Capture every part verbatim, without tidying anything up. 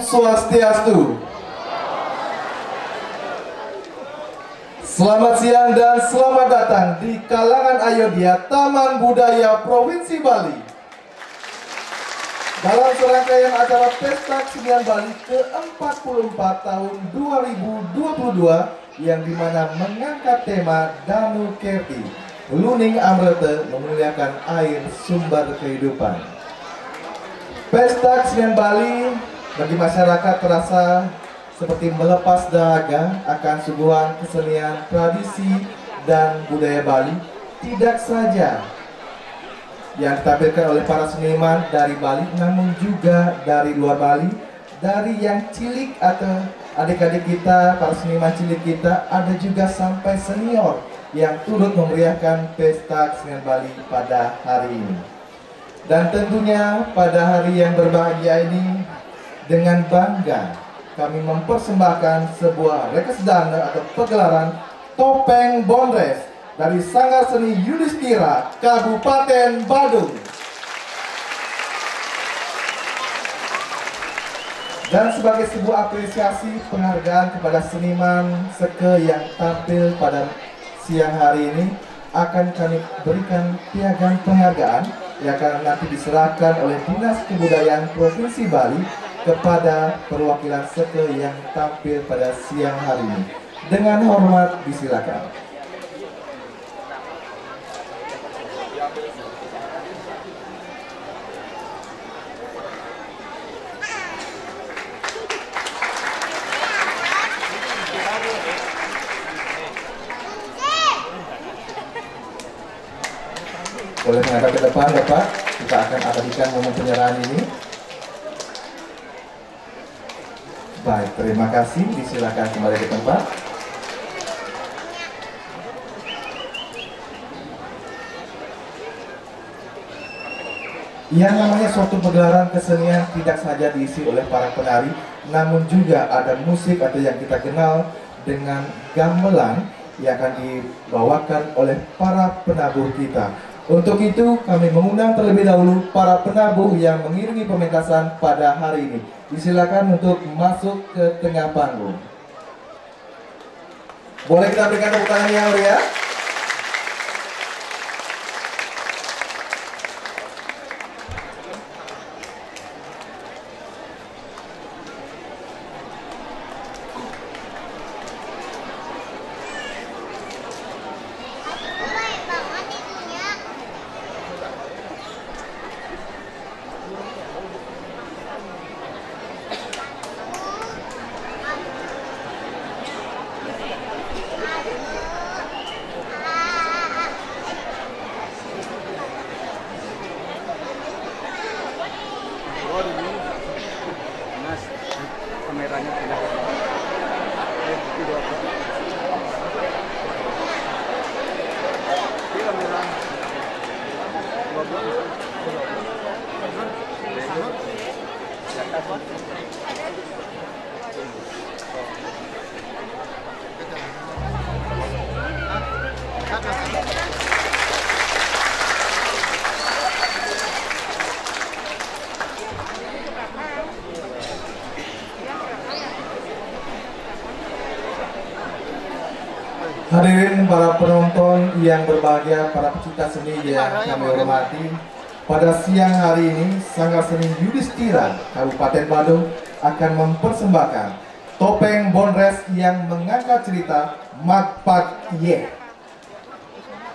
Swastiastu. Selamat siang dan selamat datang di Kalangan Ayodhya Taman Budaya Provinsi Bali. Dalam serangkaian acara Pesta Kesenian Bali ke empat puluh empat tahun dua ribu dua puluh dua, yang dimana mengangkat tema Danu Kerti, Luning Amreta, memuliakan air sumber kehidupan. Pesta Kesenian Bali bagi masyarakat terasa seperti melepas dahaga akan suguhan kesenian, tradisi, dan budaya Bali, tidak saja yang ditampilkan oleh para seniman dari Bali, namun juga dari luar Bali, dari yang cilik atau adik-adik kita, para seniman cilik kita, ada juga sampai senior yang turut memeriahkan Pesta Kesenian Bali pada hari ini. Dan tentunya pada hari yang berbahagia ini, dengan bangga kami mempersembahkan sebuah reksadana atau pegelaran Topeng Bondres dari Sanggar Seni Yudhistira, Kabupaten Badung. Dan sebagai sebuah apresiasi penghargaan kepada seniman Seke yang tampil pada siang hari ini, akan kami berikan piagam penghargaan yang akan nanti diserahkan oleh Dinas Kebudayaan Provinsi Bali kepada perwakilan Seke yang tampil pada siang hari ini. Dengan hormat, disilakan. Boleh menghadap ke depan, Bapak. Kita akan abadikan momen penyerahan ini. Baik, terima kasih. Disilakan kembali ke tempat. Yang namanya suatu pegelaran kesenian tidak saja diisi oleh para penari, namun juga ada musik atau yang kita kenal dengan gamelan yang akan dibawakan oleh para penabuh kita. Untuk itu, kami mengundang terlebih dahulu para penabuh yang mengiringi pementasan pada hari ini. Disilakan untuk masuk ke tengah panggung. Boleh kita berikan tepuk tangan yang meriah? Mas, kameranya pindah. Hadirin para penonton yang berbahagia, para pecinta seni yang kami hormati, pada siang hari ini Sanggar Seni Yudhistira Kabupaten Badung akan mempersembahkan Topeng Bondres yang mengangkat cerita Magpak Yeh.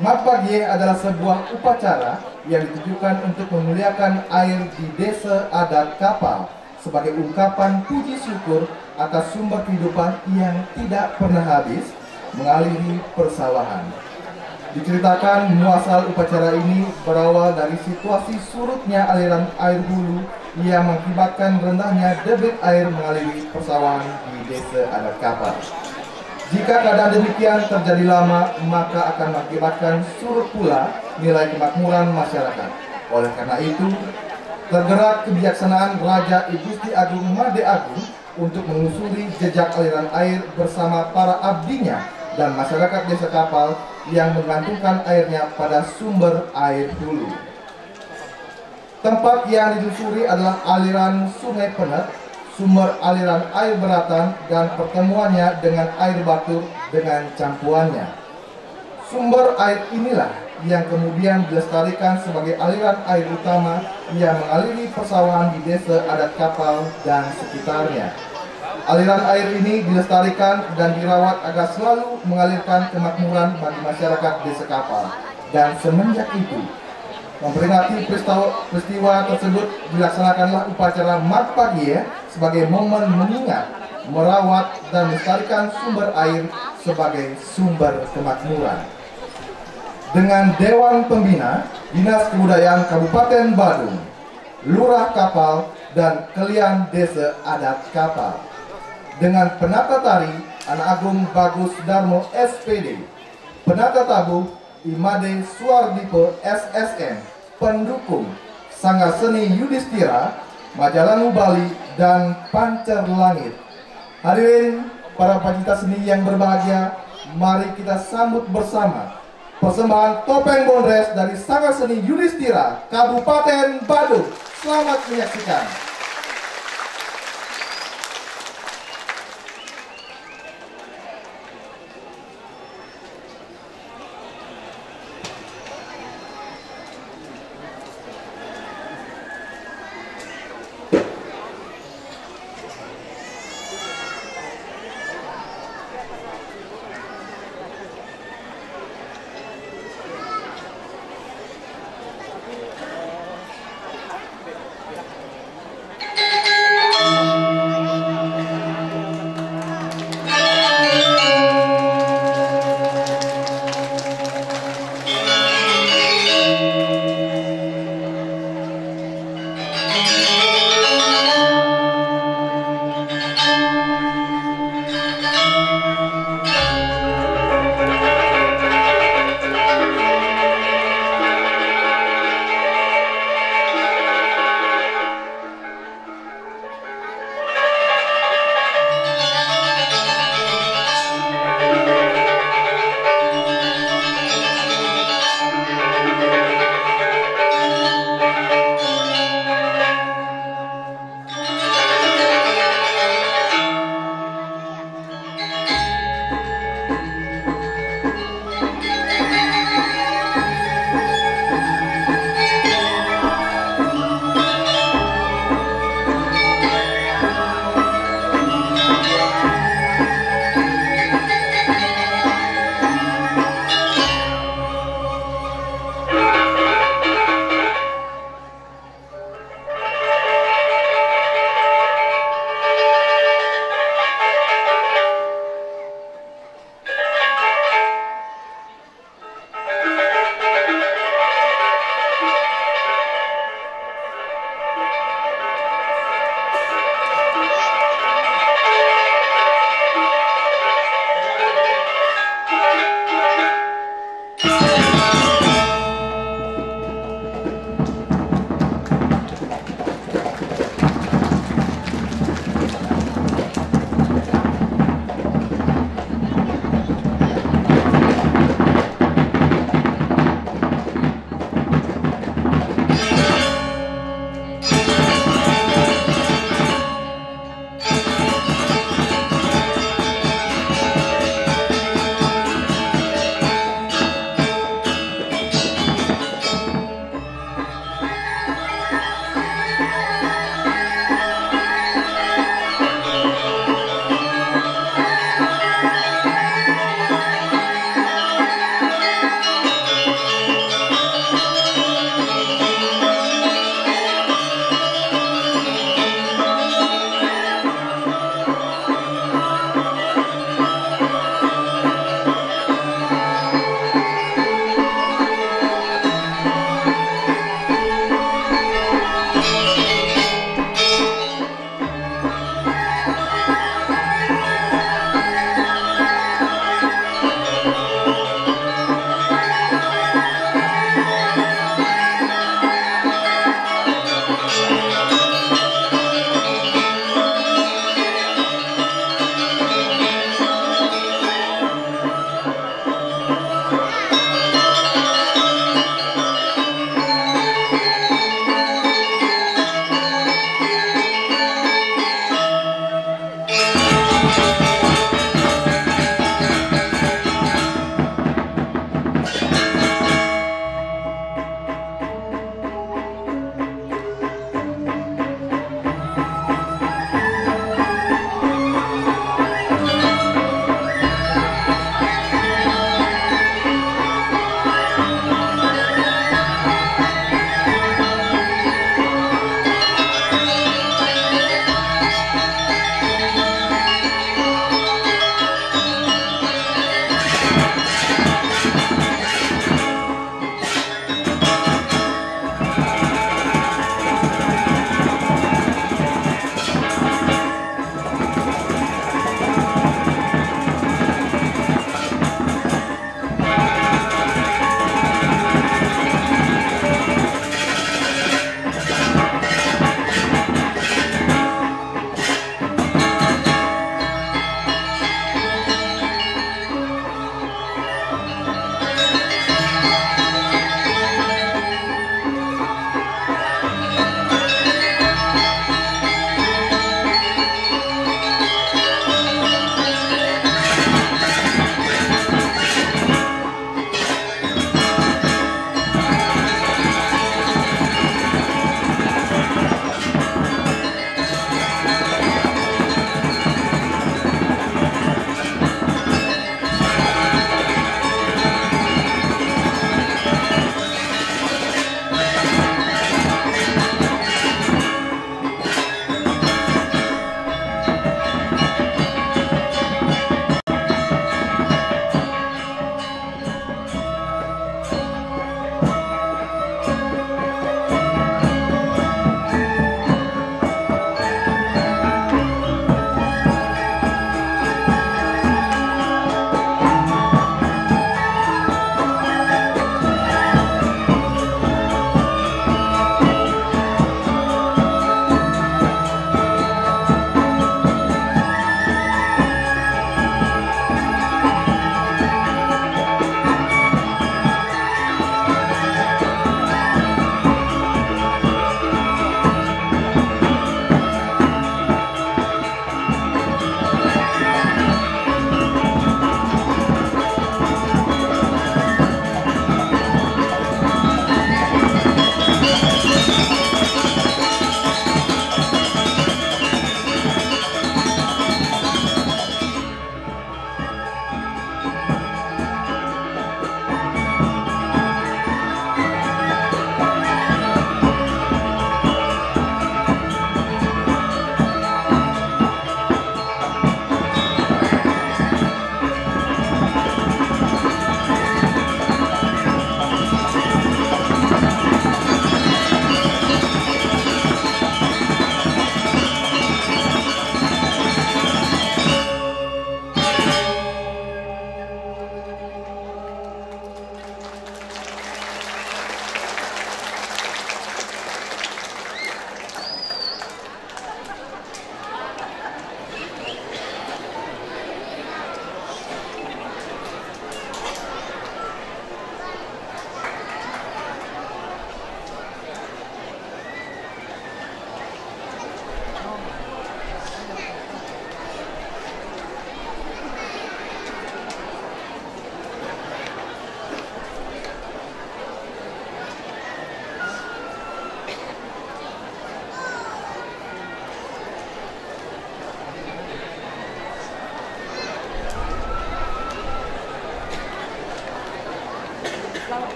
Magpak Yeh adalah sebuah upacara yang ditujukan untuk memuliakan air di Desa Adat Kapal sebagai ungkapan puji syukur atas sumber kehidupan yang tidak pernah habis mengaliri persawahan. Diceritakan, muasal upacara ini berawal dari situasi surutnya aliran air hulu yang mengakibatkan rendahnya debit air mengaliri persawahan di Desa Adat Kapal. Jika keadaan demikian terjadi lama, maka akan mengakibatkan surut pula nilai kemakmuran masyarakat. Oleh karena itu, tergerak kebijaksanaan Raja I Gusti Agung Made Agung untuk menelusuri jejak aliran air bersama para abdinya dan masyarakat Desa Kapal yang menggantungkan airnya pada sumber air hulu. Tempat yang ditelusuri adalah aliran Sungai Penet, sumber aliran air Beratan dan pertemuannya dengan air Batur dengan campuannya. Sumber air inilah yang kemudian dilestarikan sebagai aliran air utama yang mengaliri persawahan di Desa Adat Kapal dan sekitarnya. Aliran air ini dilestarikan dan dirawat agar selalu mengalirkan kemakmuran bagi masyarakat Desa Kapal. Dan semenjak itu, memperingati peristiwa, peristiwa tersebut, dilaksanakanlah upacara Mat Pagie sebagai momen mengingat, merawat, dan melestarikan sumber air sebagai sumber kemakmuran. Dengan Dewan Pembina, Dinas Kebudayaan Kabupaten Badung, Lurah Kapal, dan Kelian Desa Adat Kapal. Dengan penata tari, Anak Agung Bagus Darmo, S P D, penata tabuh, Imade Suardipo, S S M, pendukung, Sanggar Seni Yudhistira, Majalangu Bali, dan Pancer Langit. Hadirin, para pecinta seni yang berbahagia, mari kita sambut bersama persembahan Topeng Bondres dari Sanggar Seni Yudhistira, Kabupaten Badung. Selamat menyaksikan.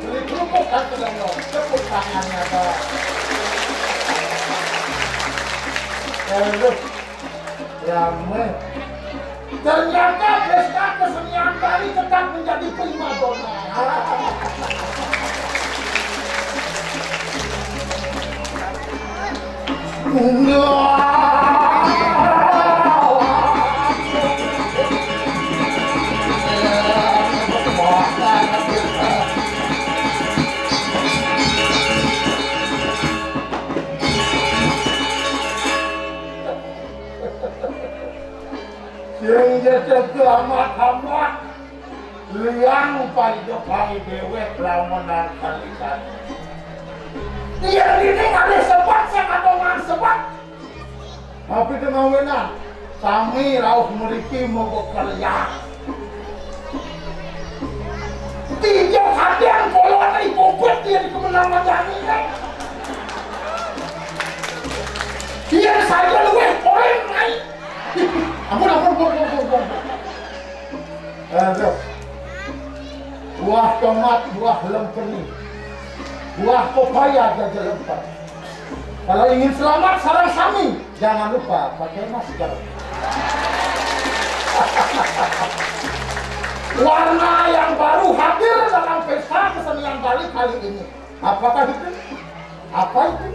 Beli kerupuk kan, sudah no. Tepuk tangannya, Bang. Aduh. Rame. Ternyata pesta kesenian Bali tetap menjadi primadona. Sing jejeg amat-amat. Liang paido pai dewek lamonan kalisan. Iya, ini ngalih sebat, sing ada ngan sebat. Tapi dengan wenan, sami rauh mriki monggo kalian. Tiga kadang polone ibobet dia di kemenangan jani, kan? Dia saja luwih poin, naik. Ampun, ampun, ampun, ampun, ampun. Aduh. Buah tomat, buah lempeni. Buah pepaya jaja lempar. Kalau ingin selamat sareng sami, jangan lupa pakai masker. Warna yang baru hadir dalam pesta kesenian Bali kali ini. Apakah itu? Apa itu?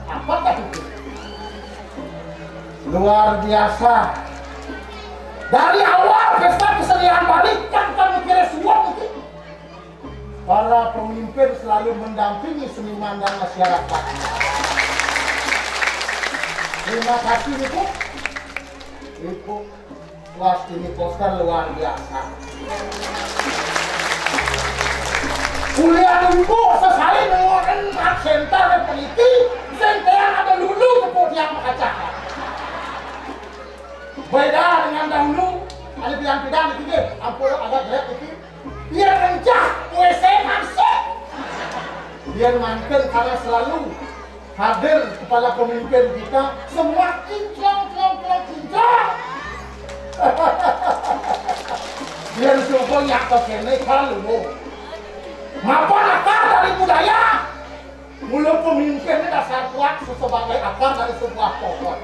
Apakah itu? Luar biasa. Dari awal pesta kesenian Bali kan kami kira suap itu. Para pemimpin selalu mendampingi seniman dan masyarakat. Terima kasih, Ibu. Ibu, wah, ini poster luar biasa. Kuliah Ibu sesuai dengan art center peneliti, sing kayak ada lulu tepuk tiang kaca. Beda dengan dahulu, ada bilang tidak gitu, ampun, agak jelek gitu. Biar kencah, W C masuk. Biar manten karena selalu hadir kepala pemimpin kita, semua kinclong, kinclong, kinclong, kinclong. Biar sumpah nyak ke sini kalau mau. Ngapa akar dari budaya? Mula pemimpin ini dasar kuat sebagai akar dari sebuah pohon.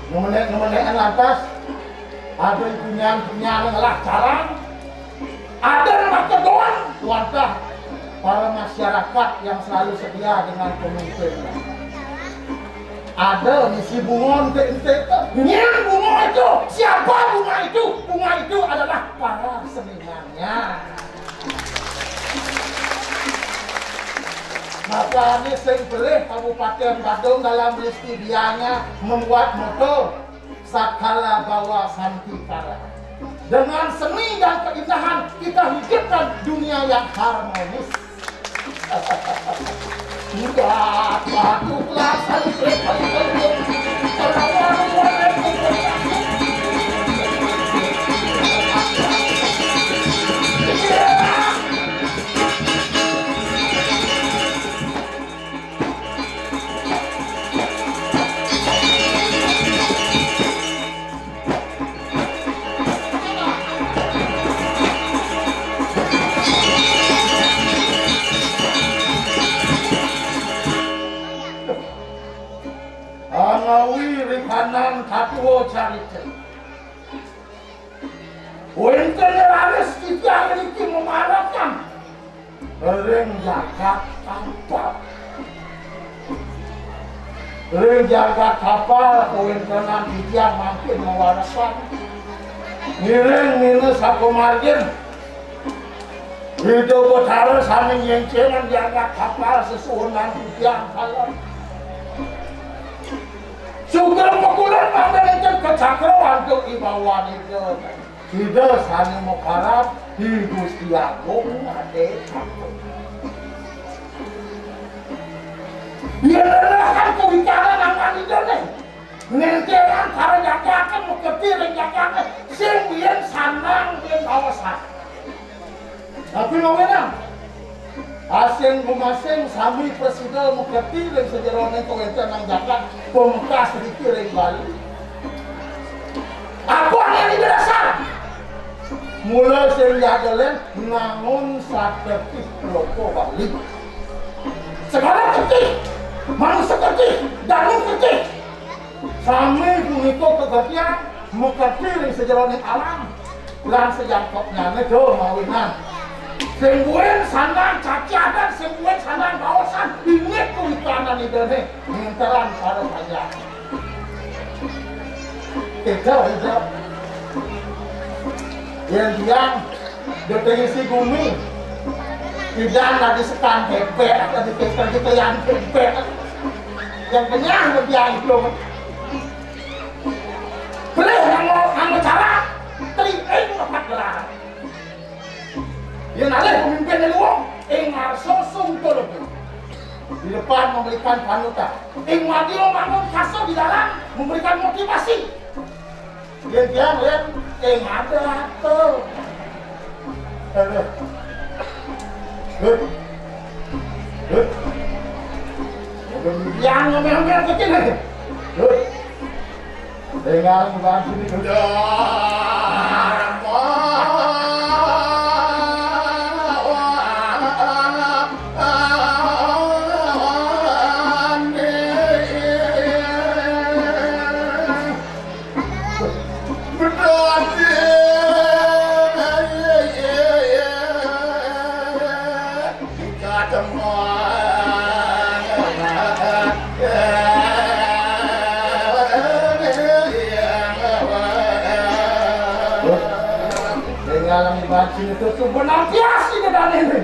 Ngemenek-ngemenekan lantas, ada ibunya, ibunya ngelah carang, ada ngelah kedoan, wantah para masyarakat yang selalu setia dengan pemimpin. Ada misi bunga ente-ente, nyen bunga itu, siapa bunga itu? Bunga itu adalah para senimannya. Makanya sing pelih Kabupaten Badung dalam listidianya membuat moto Sakala Bawa Santikara. Dengan seni dan keindahan kita hidupkan dunia yang harmonis. Sudah satu kelas. Anawi ring kanan katuwa carita. Wénten raris titiang niki memarakan ring jagat Kampar. Ring jagat Kampar kawéntenan titiang mangkin mawarakan. Ngiring nina sapamargin Ida Betara sané nyéncénang jagat Kampar sesuhunan titiang kala. Sugra pakulan mangda nénten kacakra antuk ibawan Ida. Ida sané maparab di Gusti Agung Adé. Yén lelahan kawicaran aman Idané, ngéntéran para jagaté, maketi ring jagaté, sing buin sandang buin baosan. Tapi mawinan, asing gumasing sami prasida maketi ring sajeroning kawéntenan jagat pamekas riki ring Bali. Apa ané dirasa? Mula sing jaga lén nangun satetih loka Bali. Segara ketih, manusa ketih, danu ketih. Sami punika kagetihan maketi ring sajeroning alam. Lan sajangkepnyané to mawinan. Sing buin sandang cacadan, sing buin sandang baosan, inggih kawicaran Idané ngéntéran para panjak. Ida, Ida. Yén tiang, duh isi gumi. Idan lagi sekan bébék, lagi kéker gitu yang bébék. Yang kenyang lebih ancur. Beli nama, nama cara, triing lepat gelar. Yén alih pemimpin luung, ing ngarsa sungkul. Di depan memberikan panutan. Ing madya bangun kasar, di dalam memberikan motivasi. Yén tiang lén, ing ada apa? Aduh. Hut. Hut. Yang ngomel-ngomel kecil aja. Hut. Dengan bantu di kerja. Tinggal nang ibarat sini tuh, tuh benar biasa nih, Dani, nih.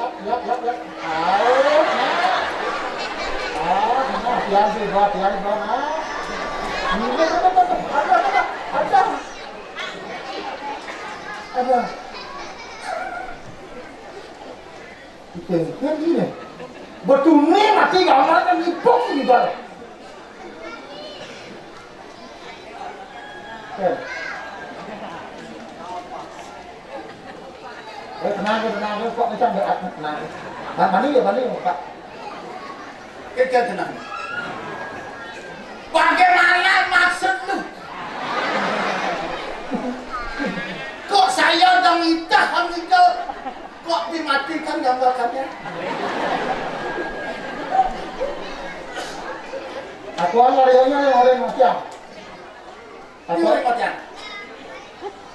Yap, yap, yap, yap. Awas, nah. Awas, nah. Hati-hati, Bro. Hati-hati, Bro, nah. Ini, tuh, tuh, tuh, tuh. Ada, ada, ada. Ada. Dipéngkén gini. Betune mati gambar kan nipuk juga. Eh. Eh, tenang, tenang, kok macam berat, tenang. Nah, mani ya, mani, Pak. Kecil tenang. Bagaimana maksud lu? Kok saya udah ngitah, Om Ijal? Kok dimatikan gambarkannya? Aku amar yang yang orang macam. Ini orang macam.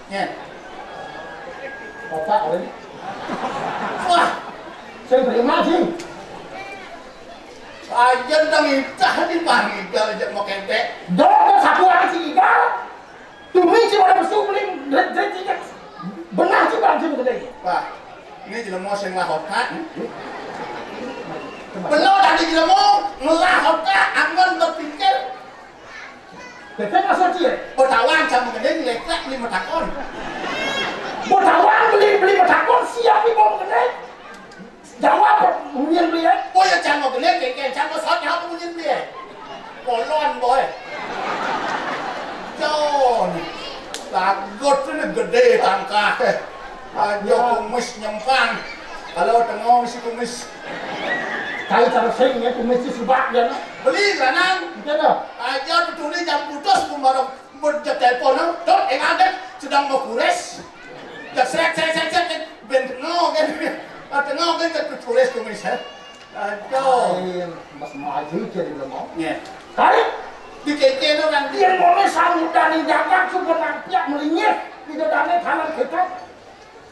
Ya. Bapak, ini. Wah. Saya terima sih. Aja dong itah di pangidal aja mau kebek. Dong, satu orang si Igal. Tumi si pada pesu beli, dret, dret, dret. Benar si bang si gede. Wah, ini jelema sing lahota. Belum tadi jelema ngelahota, angon berpikir. Bebek masuk dia. Botawan sama gede, leklek, beli metakon. Botawan beli, beli metakon, siap di bawah gede. Jawab, munyin beli, eh. Oh ya, jangan gede, kengkeng, jangan sot, ya, munyin beli, eh. Kolon, boy. John. Lagot ini gede tangkah, eh. Aja kumis nyempang. Kalau tengok si kumis. Kayu cara sing ya, kumis si subak dia, nah. Beli, lanang. Iya, dah. Aja tutup ni jam putus, pun baru berjak telepon, nah. Dot, yang ada sedang mau kures. Ya, seret, seret, seret, seret, kan. Ben tengok, kan. Ah, tengok, kan, kan tulis kumis, eh. Aduh. Lain, Mas Maju jadi lemah. Ya. Tarik. Di keke orang. Dia mau sambutan yang jaga, cuma nampiak melinyih. Tidak ada kanan kita.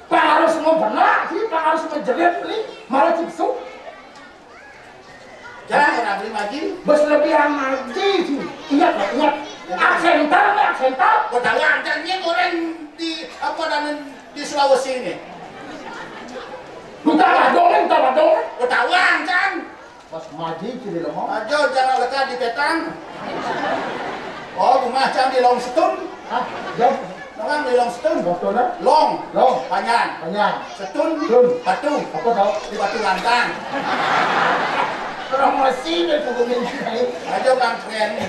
Pak harus mau benar, sih, Pak harus menjerit, ini malah cipsu. Jangan orang beli maji. Bos lebih maji, sih. Ingat, Pak, ingat. Aksentar, nih, aksentar. Botawan, kan ini orang di, apa, dan di Sulawesi ini. Minta badong, minta badong. Botawan, kan. Pas maji, ciri lemah. Aja, jangan lekat di petang. Oh, rumah, jangan di long setun. Hah? Jam? Orang di long setun. Long setun, eh? Long. Long. Panjang. Panjang. Setun. Setun. Batu. Apa tahu? Di batu lantang. Orang masih dia tu gumi ni. Aja orang keren ni.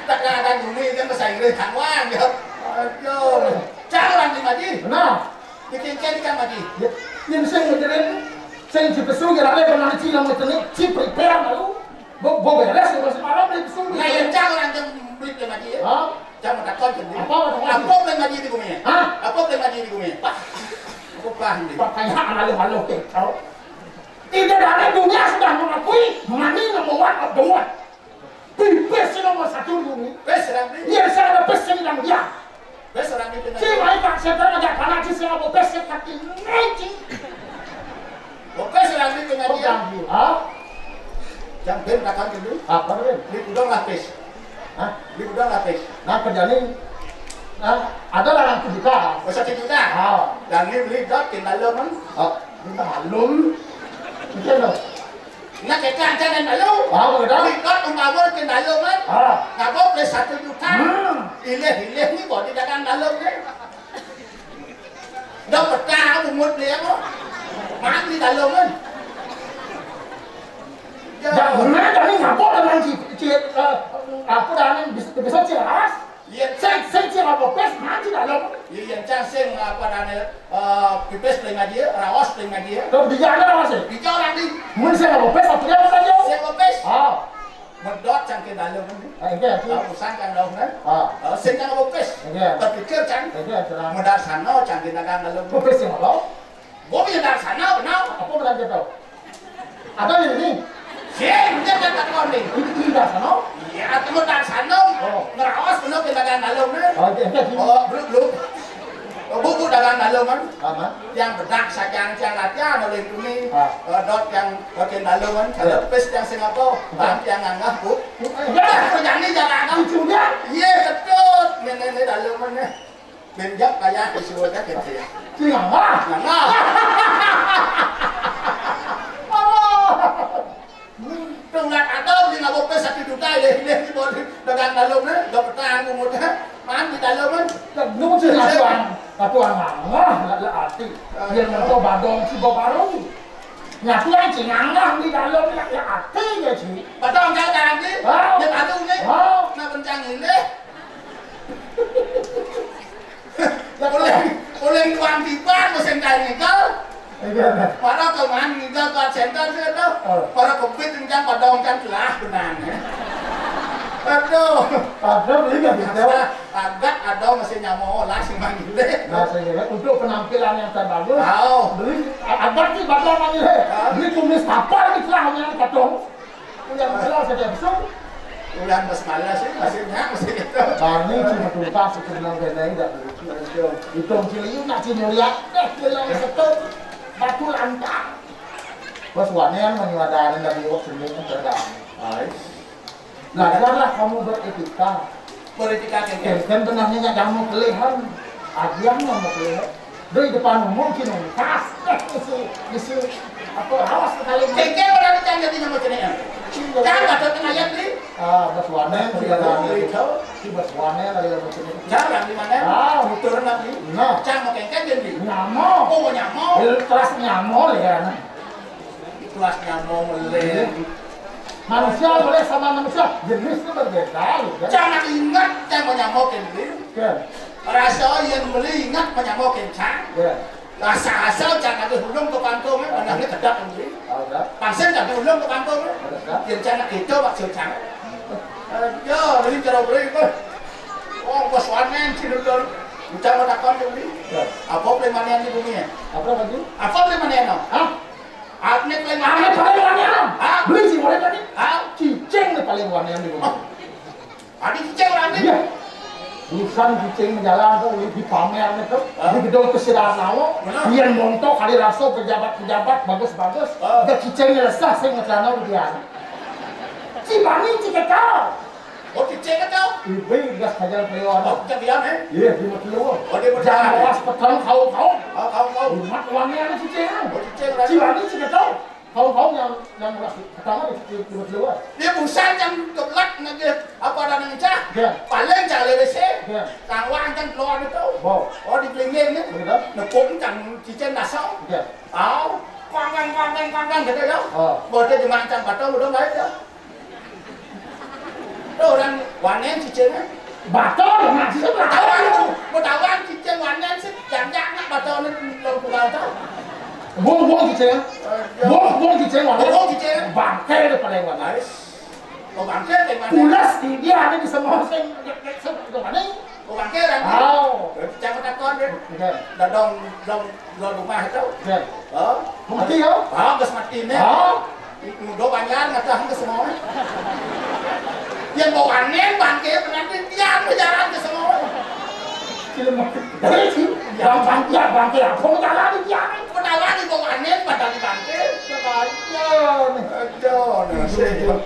Tak ada gumi dia bahasa Inggris kan wang dia. Aduh. Cang orang di maji. Benar. Bikin cang di cang maji. Ya. Yang saya ngajarin, saya si pesu ya, ada pernah cina macam ni, si prepare malu. Bo, bo beres ya, masih malam dia pesu. Nah, yang cang orang yang beli ke maji ya. Hah? Jangan takut jadi. Apa, apa, apa? Apa boleh ngaji di gumi? Hah? Apa boleh ngaji di gumi? Pak. Aku paham ni. Pertanyaan malu-malu ke, tahu? Tidak ada dunia sudah mengakui money number one of the world. Pipis si nomor satu di bumi. Pes orang ni. Iya, saya ada pes yang dia. Pes orang ni. Si mai Pak Setan aja panas si saya mau pes yang kaki ngaji. Oke, selanjutnya dia. Pegang dulu. Hah? Jam ben takkan dulu. Apa, Ben? Beli udang lapis. Hah? Beli udang lapis. Nah, kerja ni, nah, ada lah yang kita. Oh, satu juta? Ah. Dan ni beli dot, tinggal lo, man. Oh, tinggal lo. Itu lo. Nah, kita aja dan lalu. Ah, betul. Beli dot, umpama, tinggal lo, man. Ah. Ngapa beli satu juta? Hmm. Ilih-ilih ni, boleh dagang dalam ni. Dah petang bungut dia apa? Mati dalam kan? Ya. Dah, mana tadi ngapa dengan si, si, eh, apa dah ni, bisa, bisa ceras? Iya. Saya, saya ceras apa pes, mati dalam. Iya, iya, cang sing apa dah ni, eh, pipis paling aja, raos paling aja. Kalau dia ada raos, eh? Dia orang ni. Mun saya apa pes, apa dia apa dia? Saya apa pes? Ah. Medot cang ke dalam ni. Ah, iya, iya. Ah, usang kan dalam kan? Ah. Ah, sing cang apa pes? Iya. Terpikir cang. Iya, terang. Medar sana cang ke dalam dalam. Apa pes yang apa? Gua punya dar sana, benar. Apa benar dia tahu? Ada yang ini? Sing, dia tak tahu ni. Ini, ini dar sana? Iya, atau medar sana. Oh. Ngeraos benar ke dalam dalam ni. Oh, iya, iya, iya. Oh, belum, belum. Bu, bu dagang dalam kan? Apa? Yang bedak saja yang latihan oleh kami. Ah. Eh, dot yang bagian dalam kan? Kalau pes yang Singapura, bang yang nganggah, Bu. Ya, penyanyi jangan nganggah. Ujungnya? Iya, betul. Ini, ini dalam kan, eh. Menjak kayak isi wadah gitu ya. Singapura? Nganggah. Allah. Tengah ada beli ngapa pes satu juta, dia, dia, dia, dagang dalam ni, dah petang bungut, eh. Man di dalam kan? Nung si katuan, katuan mangah, lah, lah ati. Dia ngerti badong si babaru. Nyatu yang cingangang di dalam ya, ya ati ya, Ci. Padahal enggak ada lagi. Ah. Dia baru ni. Ah. Nak bencang ini. Oleh, oleh tuan tiba mesin kain ngikel. Iya. Para kau main ngikel kuat center sih tu. Oh. Para kepit kencang pada orang kan telah benang. Aduh. Padahal beli nggak bisa. Masa agak ada mesin nyamo lah sing manggil. Nah, saya kira untuk penampilan yang terbagus, oh, beli a-, agak sih bakal manggil. Ah. Beli kumis kapal di celahnya katong. Uyan jelas ada besar. Uyan bas malas sih, maksudnya, masih gitu. Bani cuma tuntas sebenarnya tidak begitu. Itu ciliu nak ciliu lihat, eh, ciliu setu, batu lantang. Bos Wanen menyuadarin dari iwak sendiri terdalam. Ais. Belajarlah kamu beretika. Politika kengkeng. Kengkeng benarnya nggak mau kelihan. Agian nggak mau kelihan. Di depan umum sih nungkas. Eh, isi, isi, apa, awas sekali. Kengkeng berani cang jadi nama jenisnya. Cang ada tengah ayat ni. Ah, Bos Wanen, si Wanen. Si Bos Wanen ada nama jenis. Jarang di mana? Ah. Muter nanti. Nah. Cang mau kengkeng jadi. Nyamo. Oh, nyamo. Eh, terus nyamo ya. Kelasnya mau meleng. Manusia boleh sama manusia, jenisnya berbeda, ya kan? Jangan ingat yang menyamokin diri. Ya. Rasa yang beli ingat menyamokin cang. Ya. Rasa asal jangan ada hulung ke pangkung, kan? Anaknya kedak nanti. Ada. Pangsen jadi hulung ke pangkung, kan? Ada. Yang cang itu maksud cang. Ayo, ini cara beri, kan? Oh, Bos Wanen, sini dulu. Bicara takon dulu. Ya. Apa pelemahan di bumi, ya? Apa lagi? Apa pelemahan, no? Hah? Artinya paling aneh, paling aneh, ah. Ah. Beli sih, mulai tadi. Ah. Cicing nih paling aneh di rumah. Oh. Ada cicing aneh? Iya. Urusan cicing menjalan tuh, di pamer nih tuh. Ah. Di gedung kesidahan nawa, benar. Biar montok, kali raso pejabat-pejabat bagus-bagus. Ah. Udah cicingnya resah, saya ngecelana udah biasa. Cibani, cikekal. Oh, cicing kan tau? Ibu gas kajar peyon. Oh, cicing diam, eh? Iya, di Metelua. Oh, di Metelua. Jangan awas petang kau-kau. Oh, kau-kau. Umat wangi ada cicing. Oh, cicing, berarti. Cilani cicing tau. Kau-kau yang, yang ras pertama di, di, di Metelua. Dia busan yang geblak nanti apa ada nang cah? Iya. Paling cah lewese. Iya. Kawan kan keluar itu. Wow. Oh, di Belingging ni. Betul. Nepung cang cicing dasar. Iya. Au. Kuangkeng, kuangkeng, kuangkeng gitu ya. Oh. Buatnya di mancang patah udah nggak ada. Orang wanen cicingnya. Batal, nah, cicing batal. Betawi, Betawi cicing wanen sih, jangan nak batal ni belum pulang tahu. Buang, buang cicing. Eh, ya. Buang, buang cicing wanen. Buang cicing. Bangke dia paling wanen. Ais. Oh, bangke paling wanen. Pulas di dia ada di semua sing, sing, sing, sing, sing, Oh, bangke kan? Oh. Jangan takon deh. Oke. Dah dong, dong, dong rumah itu. Oke. Oh. Mati ya? Ah, bes mati nih. Oh. Muda banyak ngatah ke semua. Yang bawa aneh bangke berarti dia berjalan ke semua. Film mati. Dari sih. Bang, bang, ya, bangke apa jalan dia? Padahal di bawa aneh, padahal di bangke. Sekalian. Aduh, nasib.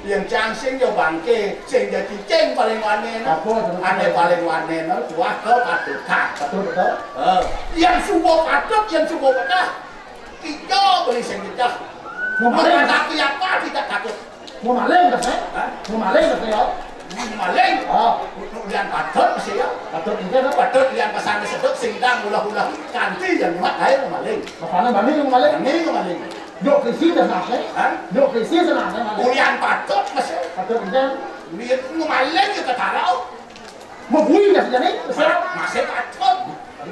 Yang cangsing yo bangke, sing jadi cing paling waneno. Apa tu? Ane paling waneno, tuah ke patutan. Betul, betul. Eh, yang subuh patut, yang subuh pecah. Kita boleh sing pecah. Mau maling, tapi apa tidak takut? Mau maling, dah, eh? Hah? Mau maling, dah, ya? Mau maling? Oh. Yang patut masih ya? Patut ini, dah. Patut yang pesan disebut sindang ulah-ulah kanti yang lima kali mau maling. Makanya bani mau maling? Bani mau maling. Dok isi dah nak, eh? Hah? Dok isi dah nak, eh? Ulian patut masih. Patut ente. Lihat mau maling ya ketarau. Mau bui dah sejani, besar. Masih patut.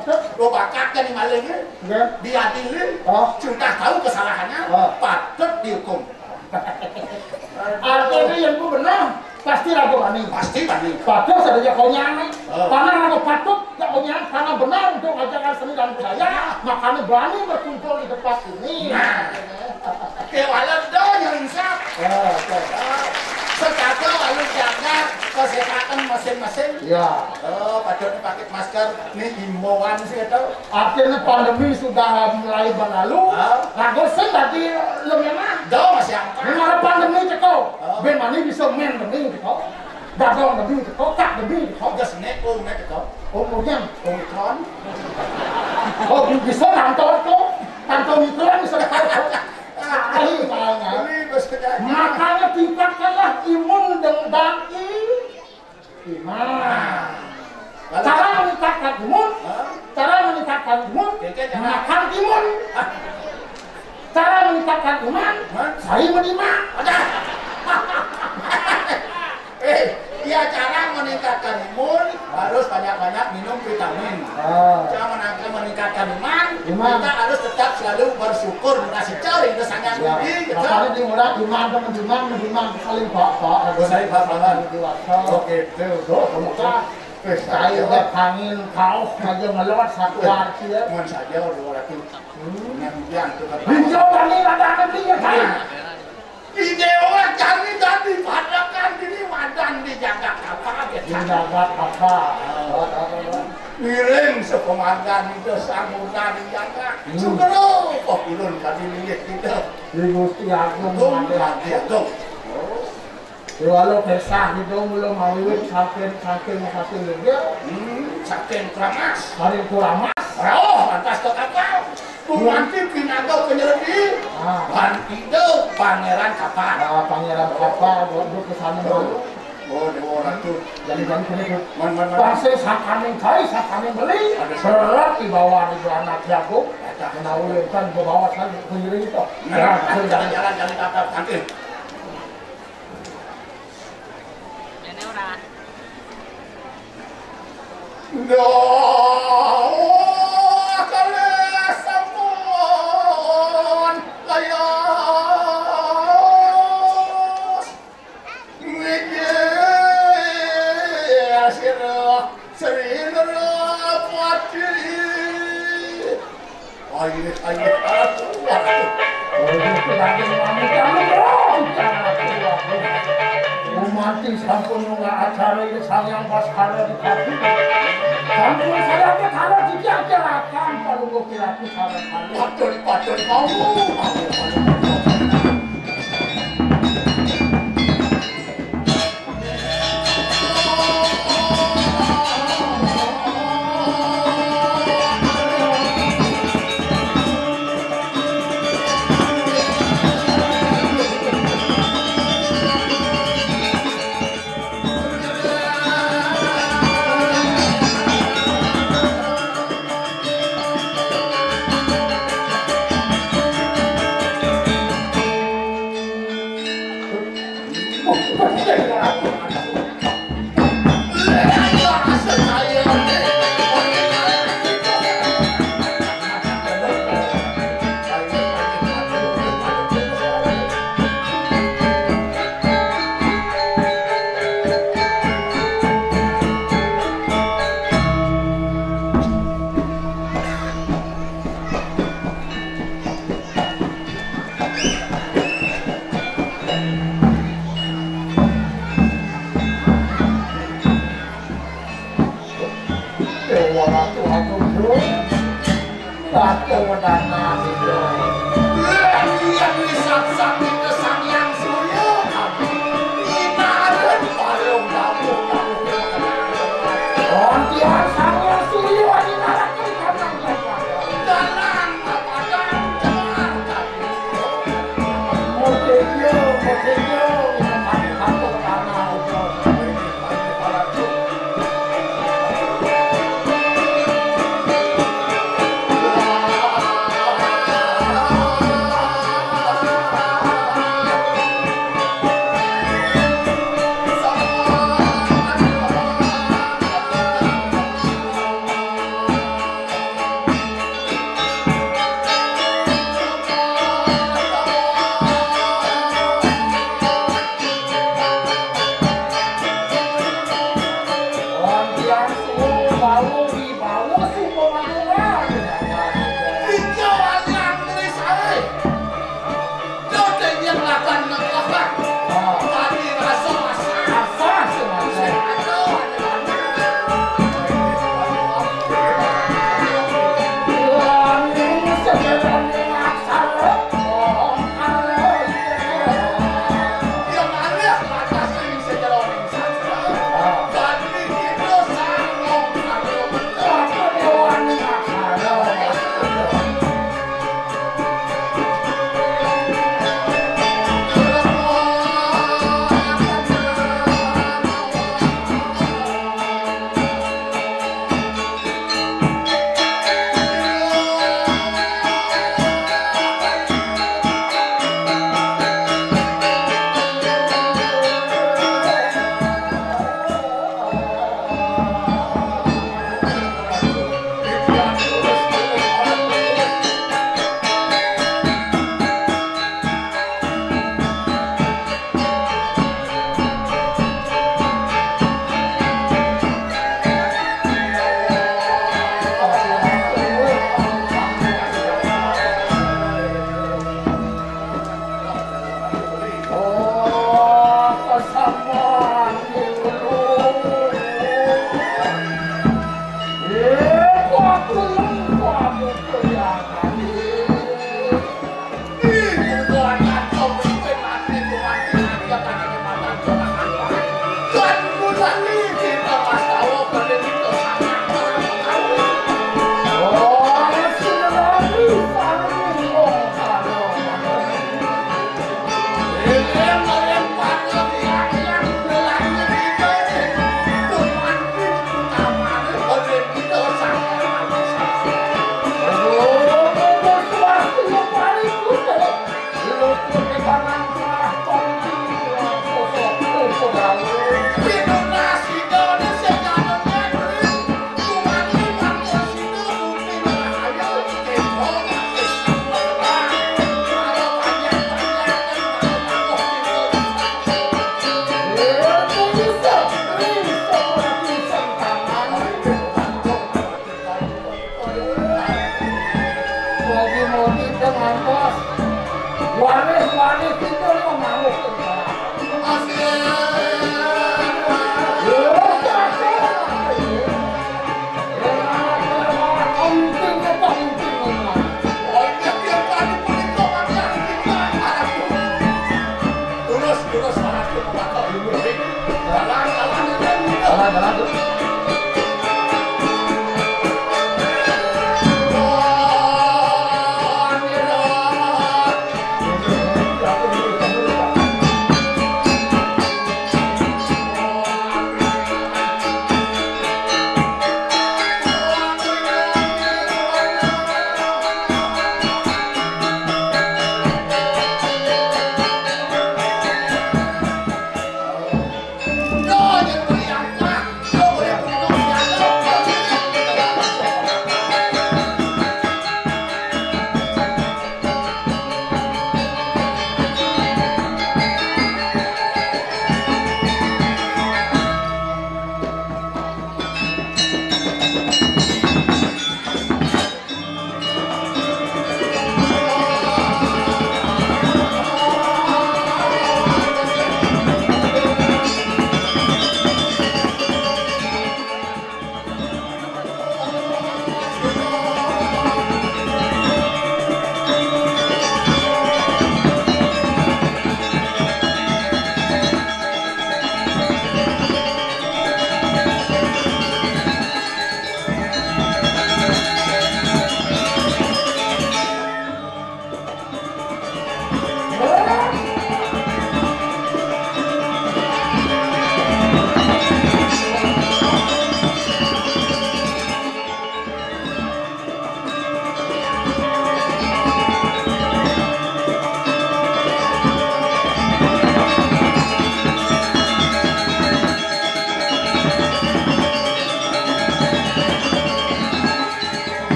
Patut. Lo bakat kan maling, eh? Ya. Diadili. Oh. Sudah tahu kesalahannya, oh, patut dihukum. Artinya yang ku benar, pasti ragu bani. Pasti bani. Patut saja kau nyamai. Oh. Tanah ragu patut, tak kau nyamai, tanah benar untuk ngajarkan seni dan budaya. Makanya bani berkumpul di tempat ini. Nah. Oke, walau dah yang insaf. Oh, oke. Ah, sejaga lalu jaga kesehatan masing-masing. Ya. Oh, patut pakai masker. Ini imbauan sih itu. Artinya pandemi sudah mulai berlalu. Ah. Ragu sih tadi lo memang. Dah masih angkat. Memang ada pandemi ceko. Ah. Ben mani bisa main demi ceko. Dagang demi ceko, tak demi ceko. Gas nek, oh, nek ceko. Oh, kemudian. Omikron. Oh, bisa kantor tuh. Kantor mikron bisa kantor. Ah, ini makanya. Ini bos kerja. Makanya tingkatkanlah imun dan daging. Nah. Cara meningkatkan imun, hah? Cara meningkatkan imun, keke jangan makan timun. Hah? Cara meningkatkan iman, saya menyimak. Ada. Eh, ya, cara meningkatkan imun harus banyak-banyak minum vitamin. Ah. Cara menang-, meningkatkan iman, Iman. Kita harus tetap selalu bersyukur, bersyukur itu sangat Ya, tinggi, gitu. Makanya di orang iman, teman iman, iman saling bapak. Oh, saling bapak. Oke, itu. Oh, pemuka. Eh, saya udah panggil kau aja ngelewat satu arti ya. Cuman saja udah orang itu. Hmm. Yang dia itu kan. Hijau tadi ada apa dia, Pak? Nah. Ide orang kami tadi padakan ini wadan dijaga apa aja. Dijaga apa? Oh, oh, oh. Ngiring sepemandan itu samudra dijaga. Hmm. Sugero kok ulun tadi lihat kita. Di Gusti Agung. Agung, ada. Gusti Agung. Oh. Ya, walau kisah itu belum mawiwit saking, saking, saking dia. Hmm, saking keramas. Saking keramas. Rauh, lantas ke kapal. Gumanti pinaga penyerdi. Ah. Ban ida pangeran kapal. Ah, pangeran kapal, buat, buat ke sana, Bang. Oh, Dewa Ratu. Jadi, jadi, jadi, jadi. Man, man, man. Pasir sakaning kai, sakaning beli. Ada. Berat dibawa di anak jago. Ada. Menawi kan bawa saja sendiri itu. Nah, ya, jalan, jalan, jalan, jalan, jalan. Ini ora. Nggih, kalih sampun layas. Nggih, sira Sri Narapati. Ayo, ayo, aku, aku. Oh, itu lagi mami kamu, bro. Umanti sampun nunggak acara ini sayang pas karo di kaki. Sampun saya ke karo di acara kan, kalau mau kira aku salah kali. Patut, patut, mau, mau, mau, mau. Dewa Ratu Agung, Ratu Wenana, Ratu Wenana.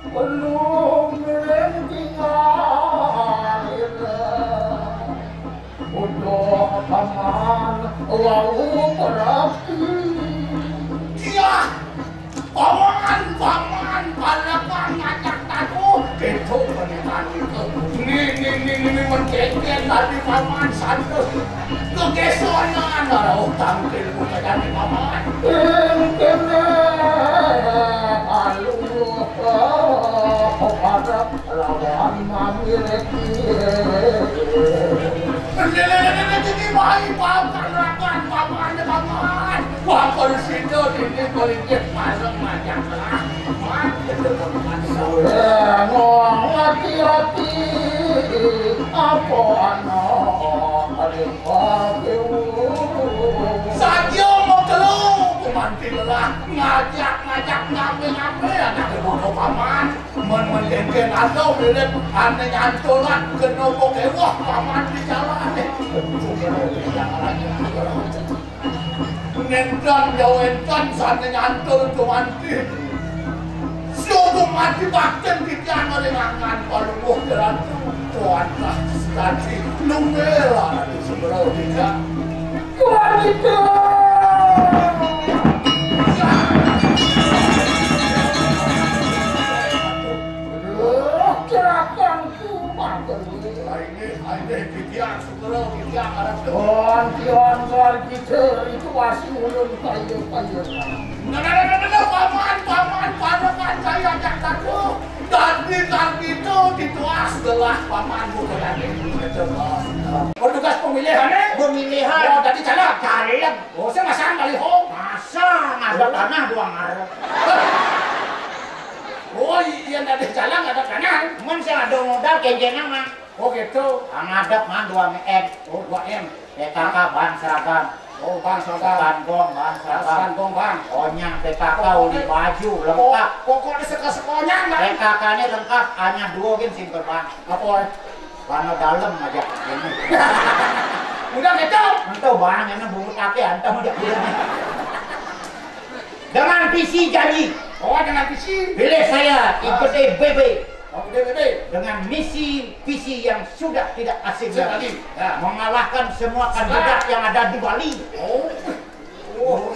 Belum tinggal udah paman wau perapi. Iya, paman, paman, palakan ngajak tadu. Itu pernikahan itu. Nih, nih, nih, nih, nih, mencengken tadi paman, santus. Kegesonan, ada utang ilmu kejadian paman. Kene, alu, oh, ada lawan mami lagi. Ini, ini, ini, ini, ini, baik, paman, rakan, paman, paman. Wah, kalau sini, ini, kalau ini, masuk, macam lah. Paman, itu paman. Ngomong hati-hati, apa anak, ada Saja mau telu, kumanti lelah, ngajak-ngajak, ngambil-ngambil, anak bodoh paman. Men menjengkel atau mirip, ane nyantulan, kena kok ewah, paman di jalan. Ngendan, jauh endan, sana nyantul, kumanti. Subuh mati bakten titiang oleh mangan palungguh jeratu. Tuanlah sekali nunggela di seberang tiga. Tuan itu. Aduh, gerakanku makan. Ini, ini titiang. Onti-onti kita itu masih ulun kaya-kaya. Nah, nah, nah, nah, nah, paman, paman, paman, saya ajak satu. Tadi, tadi itu dituas gelah paman bukan tadi. Bertugas pemilihan, eh? Pemilihan. Oh, tadi caleg. Caleg. Oh, saya masang baliho. Masang, ada tanah dua ngarep. Oh, iya, tadi caleg ada tanah. Men saya ada modal, kencengan mah. Oh gitu. Ngadep mah dua M. Oh, dua M. P K K bahan seragam. Oh, bahan seragam. Bangkong bahan seragam. Bangkong, Bang. Onyang P K K, uli baju lengkap. Pokoknya seka-sekonyang, Bang. P K K ini lengkap, hanya dua gin simpen, Bang. Apa? Warna dalam aja. Ini. Udah gitu. Entah, Bang, ini bungut ake, entah udah. Dengan visi janji. Oh, dengan visi. Pilih saya, ikuti B B. Oh, B B B. Dengan misi visi yang sudah tidak asing lagi. Ya. Mengalahkan semua kandidat yang ada di Bali. Oh. Oh.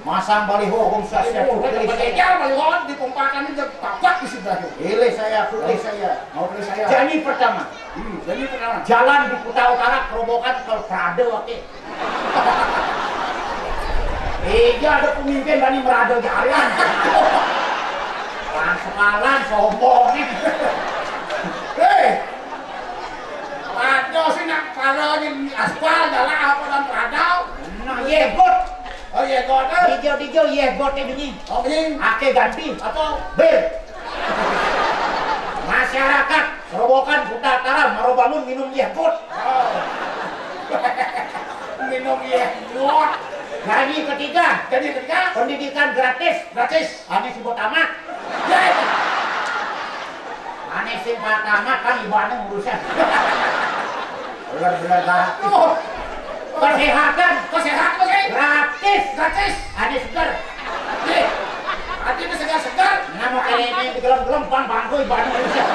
Masang baliho, Om Swastiastu. Baliho, baliho, baliho, dipompakan aja, bapak di sebelah. Pilih saya, pilih saya. Mau pilih saya. Janji pertama. Hmm, janji pertama. Jalan di Kuta Utara, kerobokan kalau Prado, oke. Iya, ada pemimpin bani merada jalan. Bang semalam sombong nih. Hei, ada sih nak kalau ini aspal jalan apa dan merada. Nah, yegot. Oh, yegot, eh. Dijo-dijo yegot ini. Oh, ini. Ake ganti. Apa? Bir. Masyarakat Robokan Kuta Utara, marobangun minum yegot. Oh. Minum yegot. Janji ketiga. Janji ketiga. Pendidikan gratis. Gratis. Ane si tamat. Yay. Ane si tamat kan ibaratnya urusan. Bener-bener banget. Tuh. Kesehatan. Kesehatan, Bos, eh? Gratis. Gratis. Ane segar. Ih, hati ini segar-segar. Nama kayak ini digelem-gelem, bang, bangku ibaratnya urusan.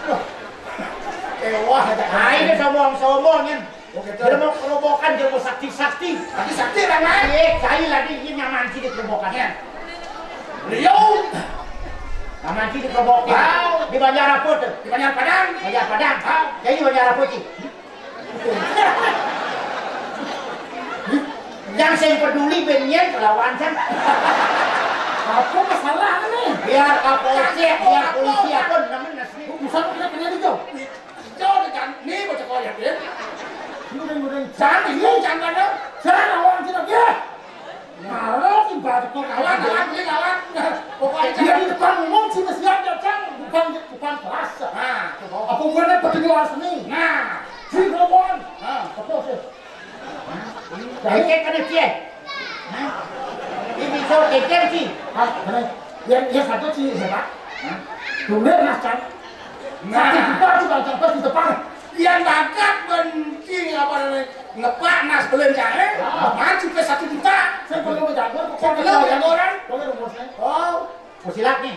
Tuh. Ewah, ada. Nah, ini sombong-sombong, Nyen. Oh, gitu. Dia mau kerobokan, dia mau sakti-sakti. Sakti-sakti, Bang, eh? Iya, saya lagi ini nyaman sih di kerobokan. Iya. Beliau. Nyaman sih di kerobokan. Wow. Di Banjar apa tuh? Di Banjar Padang. Banjar Padang. Wow. Jadi Banjar apa sih? Yang saya peduli benian kelawan kan. Apa masalah nih? Biar kapolsek, biar polisi apa namanya sih? Urusan kita punya di jauh. Jauh di kan, nih bocah koyak dia. Ini udah, udah. Jangan, ini jangan ada. Jangan awang kita dia. Marah sih baru kok. Kawan, kawan, beli kawan. Pokoknya dia di depan umum sih masih ada, Cang. Bukan, bukan kelas. Nah, coba. Apa hubungannya petinju seni? Nah. Sih, kawan. Nah. Apa sih? Cengkeh kena cie. Hah? Ini so cengkeh sih. Hah? Mana? Yang, yang satu sih siapa? Hah? Dulu mas kan. Nah. Satu juta sih bang sampai di depan. Yang bakat benci apa namanya? Ngepak nas belen jahe. Ah. Maju ke satu juta. Saya perlu menjaga. Saya perlu menjaga orang. Boleh rumusnya. Oh. Kusilat nih.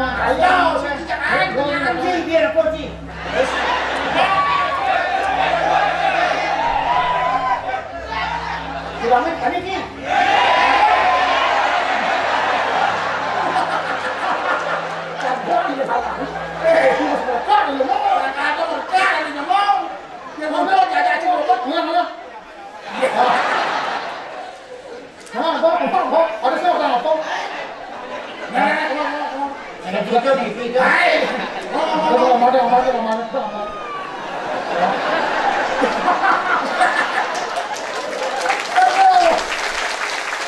Ayo, saya cek aja, anjing, biar aku, Ci. Terus? Dibangun, kami, Ci. Kagak, ini salah. Eh, ini berkah, ini mau. Orang kagak berkah, ini mau. Ya, mau, mau, jajan, Ci, mau, mau. Iya, iya. Nah, bang, bang, bang. Ada sih orang apa? Nah, nah, nah, nah, nah. Ada juga nih, juga. Hai. Ada, ada, ada, ada. Aduh.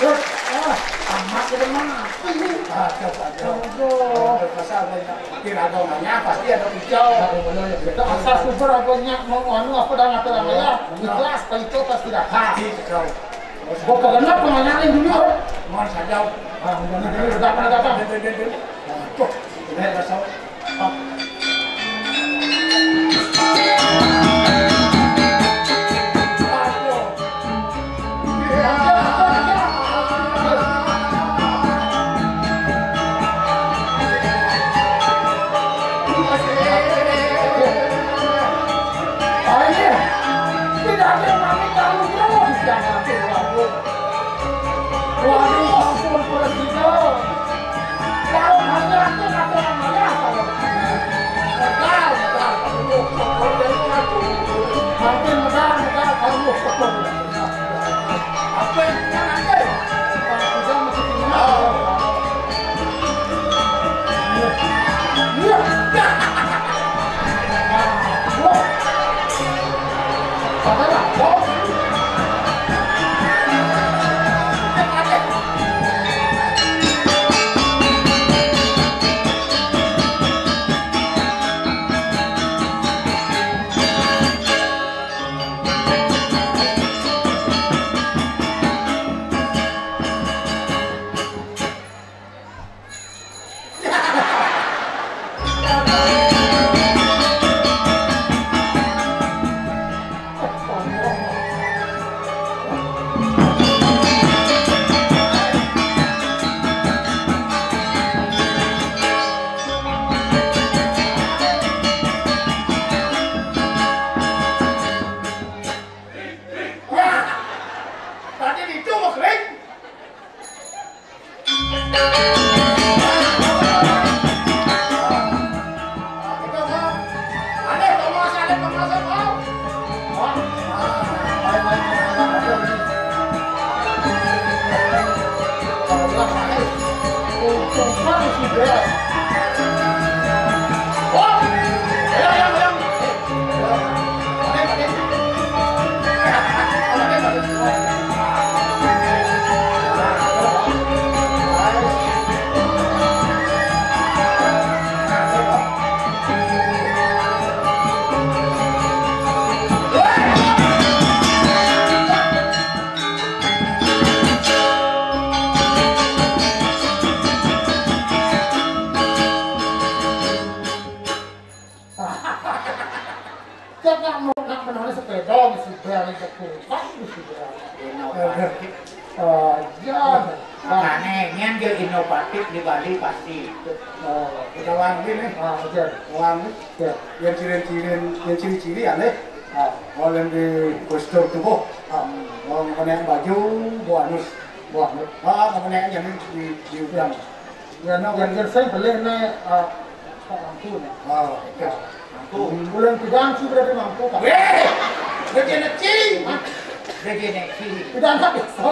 Terus, ah, amat kita mah. Aduh, aduh. Aduh. Aduh, masa ada yang kira ada orangnya, pasti ada hijau. Aduh, bener ya. Kita asal super apanya mau anu apa dan apa namanya? Iya. Ikhlas, Pak Ito pasti datang. Pasti, betul. Gua kagak kenal pengalaman dulu. Mohon saja. Ah, udah, udah, udah, datang, datang. Deh, deh, deh, deh. Waduh, ini ada salah. Ah. Ayo, tidak ada yang kami tahu, bro. Jangan, waduh. Waduh, ampun, Presiden. Kalau hanya aku kata yang mana, kalau. Betul, betul. Makin betul, betul. Kamu betul. Apa yang mana, eh? Kalau sudah mesti tinggal. Oh. Iya. Iya. Nah, wah. Tadi itu mau kering. Cek nak mau nak menolak sepeda, mesti bayar itu. Kan mesti bayar. Inovatif. Oh, iya. Makanya, nyen ge inovatif di Bali pasti. Oh, udah wangi nih. Ah, oke. Wangi. Ya. Yang ciri-ciri, yang ciri-ciri aneh. Ah. Kalau yang di postur tubuh. Ah. Kalau kena baju, buanus. Buanus. Ah, kena yang di, di udang. Ya, no, yang, yang saya beli nih, ah, Pak Angku nih. Oh, iya. Angku. Bulan tidak sih berarti Angku, Pak. Weh, regeneci. Hah? Regeneci. Tidak ada biasa.